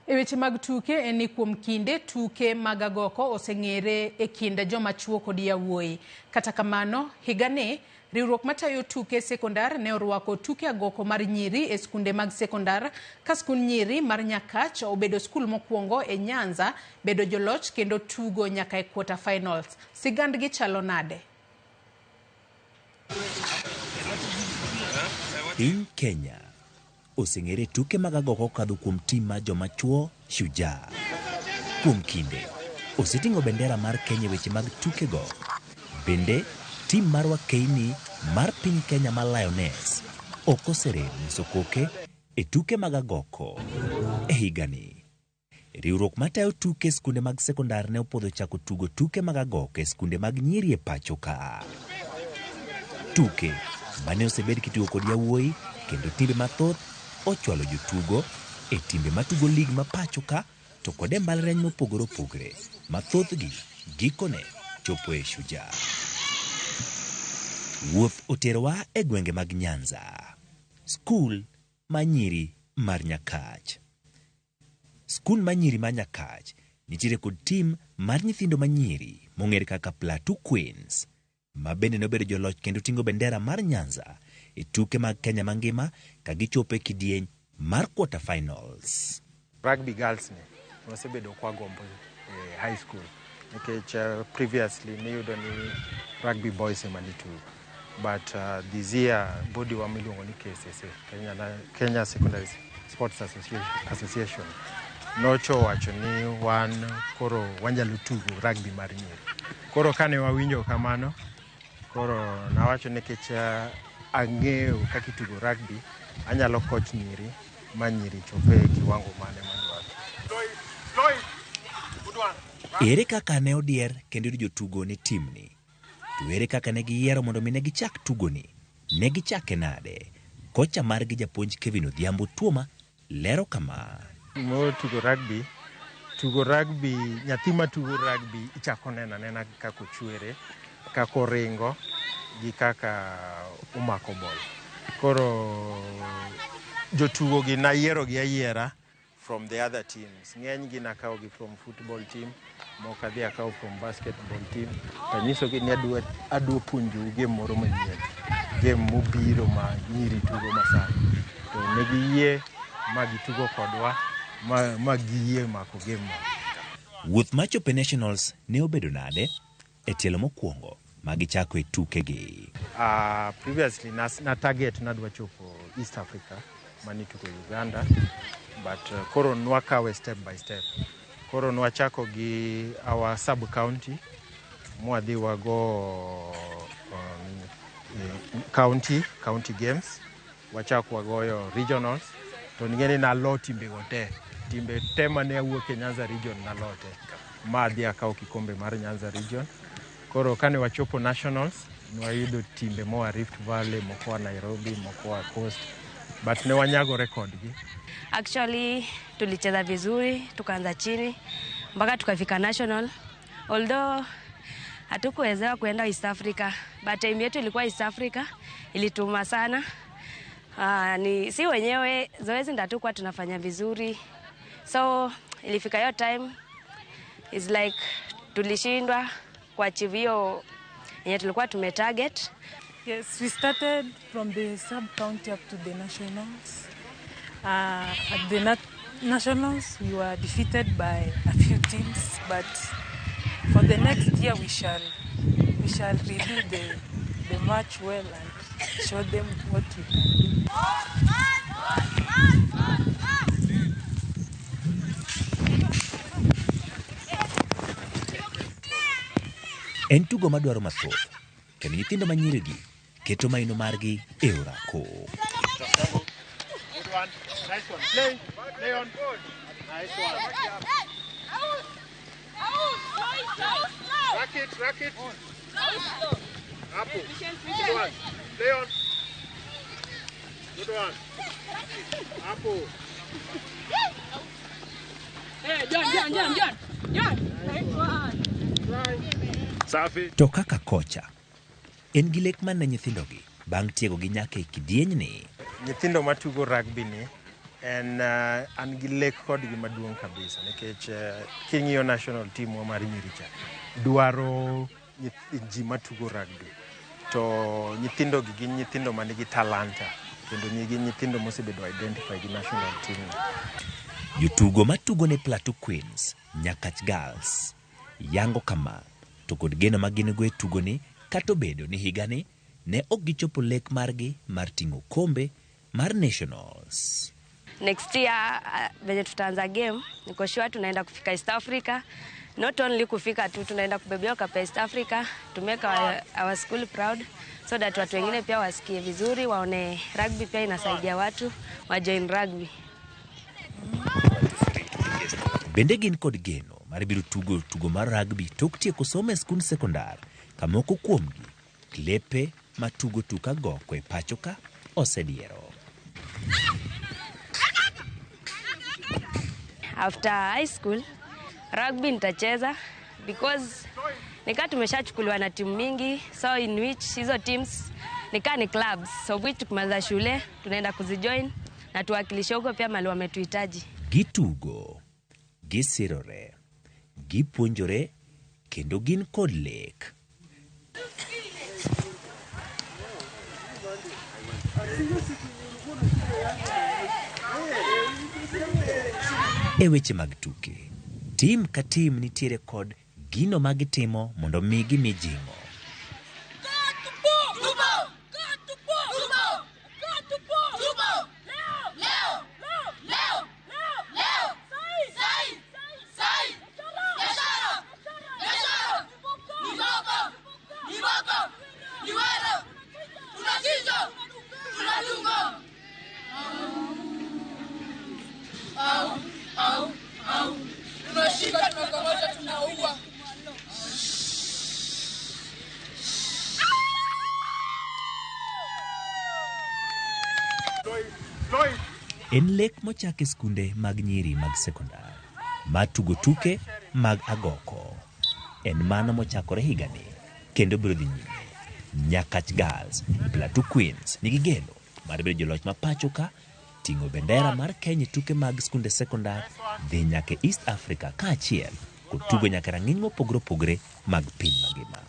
E weche mag tuke en ni kuom kinde tuke mag agoko oseng'ere e kind joma chuo kod yawuoyi. Kata kamano, higani riwruok matayo tuke sekondar ne orwako tuke agoko mar nyiri e skunde mag sekondar ka skund nyiri mar Nyakach obedo skul mokwongo e Nyanza bedo joloch kendo tugo nyaka e quarter finals. Sigandgi chalo nade? Piny Kenya oseng'ere tuke mag agoko kokadho kuom tim mar joma chuo Shujaa. Kuom kinde, oseting'o bendera mar Kenya e weche mag tukego. Bende, tim mar wakeini mar piny Kenya mar Lioness ok oserem nyiso koke e tuke mag agoko e higani. Riwruok matayo tuke e skunde mag sekondar ne opuodho chako tugo tuke mag agoko e skunde mag nyiri e pacho ka. Tuke mane osebed kitugo kod yawuoyi kendo timbe mathoth ochwalo jotugo e timbe matugo lig ma pacho ka to kod e mbalariany mopogore opogore ma thothgi gikone chopo e Shujaa. Wuoth oterowa e gwenge mag Nyanza, skul ma nyiri mar Nyakach. Skul ma nyiri ma Nyakach nitiere kod tim mar nyithindo ma nyiri mong'ere kaka Plateau Queens ma bende nobedo joloch kendo ting'o bendera mar Nyanza e tuke mag Kenya mangima ka gichopo e kidieny mar quarter finals. Rugby girls ni wasebedo kwagombo e high school nikech previously niyudo ni rugby boys ema nitugo, but this year body wa miluongo ni KSSA, Kenya Secondary Sports Association nocho wacho ni wan koro wanyalo tugo rugby mar nyiri. Koro kane wawinjo kamano, koro nawacho nikech ang'eyo kaka itugo rugby, anyalo coach nyiri ma nyiri chope e kiwango mane madwaro. Ere kaka ne odier kendo yudo jotugo ne timni? To ere kaka ne giyiero mondo mi ne gichak tugoni? Ne gichake nade? Kocha margi japuonj Kevin Odhiambo Tuoma lero kama. Mo tugo rugby, tugo rugby, nyathi ma tugo rugby ichako neno anena kaka ochwere, kaka oringo gi kaka omako ball. Koro jotugo gi nayiero gi ayiera from the other teams. Ng'eny gi nakawo gi from football team, moko adhi akawo from basketball team. Tanyisogi ni adwa puonjou game moro manyien, game mobiro ma nyiri tugo masani. To ne giyie ma gitugo kodwa ma giyie mako game no. Wuoth mar chopo e Nationals ne obedo nade e tielo mokwongo ma gichako e tukegi? Previously na target nadwa chopo East Africa manitugo Uganda, but koro nwakawe step by step. Koro nwachako gi our sub county mwadhi wago county games, wachako wagoyo regionals, to ning'e ni nalo timbe go te, timbe te mane awuok e Nyanza region nalo te, ma adhi akawo kikombe mar Nyanza region. Koro kane wachopo nationals, nwayudo timbe moa Rift Valley, moko oa Nairobi, moko oa Coast, but ne wanyagore kodgi. Actually tulicheza vizuri, tukaanza chini mpaka tukafika national. Although hatukuwezewa kuenda East Africa, but time yetu ilikuwa East Africa, ilituma sana. Ni si wenyewe zoezi ndio hatukuwa tunafanya vizuri. So ilifika hiyo time is like tulishindwa kuachieve hiyo yenye tulikuwa tumetarget. Yes, we started from the sub-county up to the nationals. At the nationals, we were defeated by a few teams, but for the next year we shall redo the match well and show them what we can do. En tugo madwaro mathoth kendo nyithindo ma nyirigi keto maino margi e orako. Good one. Nice one. Play. Play on. Nice one. Rack it, rack it. Apple. Good one. Play on. Good one. Apple. Hey, John, John, John, John. John. Nice one. Safi. To kaka kocha, en gi lek mane nyithindogi bang' tiegogi nyaka e kidienyni. Nyithindo matugo rugby ni En an gi lek kodgi maduong' kabisa nikech king'iyo national team wa mar nyiri cha dwaro ji matugo rugby to nyithindo gi gin nyithindo manigi talanta kendo gin nyithindo mosebedo identify gi national team. Jotugo matugo ne Plateau Queens, Nyakach Girls, yango kama to kod geno ma gin go e tugoni kata obedo ni higani ne ok gichopo lek margi mar ting'o kombe mar Nationals. Next year venye tutaanza game, niko sure tunaenda kufika East Africa. Not only kufika tu, tunaenda kubebea cup ya East Africa to make our school proud so that watu wengine pia wasikie vizuri, waone rugby pia inasaidia watu wa join rugby. Bende gin kod geno mar biro tugo tugo mar rugby tok tieko somo e skund sekondar ka moko kuomgi klepe matugo tuk agoko e pacho ka osediero. After high school rugby nitacheza because nikaa tumeshachukuliwa na timu mingi, so in which hizo teams nikaa ni clubs, so which tukimaliza shule tunaenda kuzijoin na tuwakilishe huko pia mali wametuhitaji. Gitugo, gisirore, gipuonjore kendo gin kod lek. E weche mag tuke, tim ka tim nitiere kod gino ma gitimo mondo mi gimi jing'o. En lek mochak e skunde mag nyiri mag sekondar matugo tuke mag agoko. En mano mochakore higani kendo biro dhi nyime. Nyakach Girls, Plateau Queens nigi geno mar bedo joloch ma pacho ka ting'o bendera mar Kenya e tuke mag skunde sekondar dhi nyaka e East Africa kaachiel kod tugo nyaka rang'iny mopogore opogore mag piny mangima.